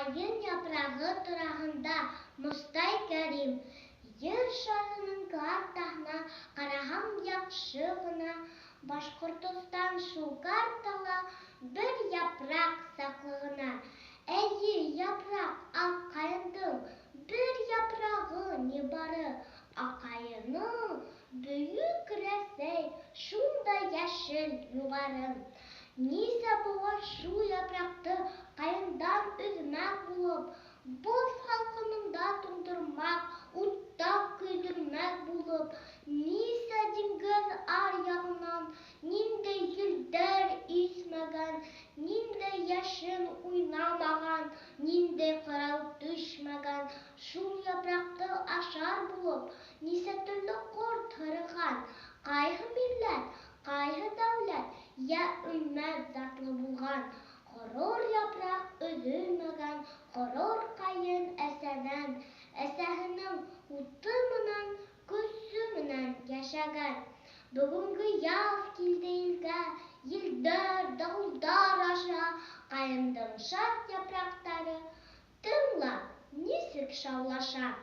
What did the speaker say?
Ҡайын япрағы тураһында Мостай Кәрим. Ер шарының картаһына ҡараһаң яҡшы ғына, Башҡортостан шул картала бер япраҡ саҡлы ғына. Эйе, япраҡ, аҡ ҡайындың бер япрағы ни бары. Аҡ ҡайыны бөйөк Рәсәй, шундай йәшел, юғары. Нисә быуат шул япраҡты ҡайындан өҙмәк булып, боҙ һалҡынында туңдырмаҡ, утта көйҙөрмәк булып, нисә диңгеҙ аръяғынан ниндәй елдәр иҫмәгән, ниндәй йәшен уйнамаған, ниндәй ҡырау төшмәгән, шул япраҡты ашар булып, нисә төрлө ҡорт һырыған, ҡайһы милләт, ҡайһы дәүләт йә өммәт затлы булған. Ҡорор япраҡ өҙөлмәгән, ҡорор ҡайын әсәнән, әсәһенең һуты менән, көсө менән йәшәгән. Бөгөнгө яҙ килде илгә, елдәр, дауылдар аша, ҡайындың шат япраҡтары, тыңла, нисек шаулаша.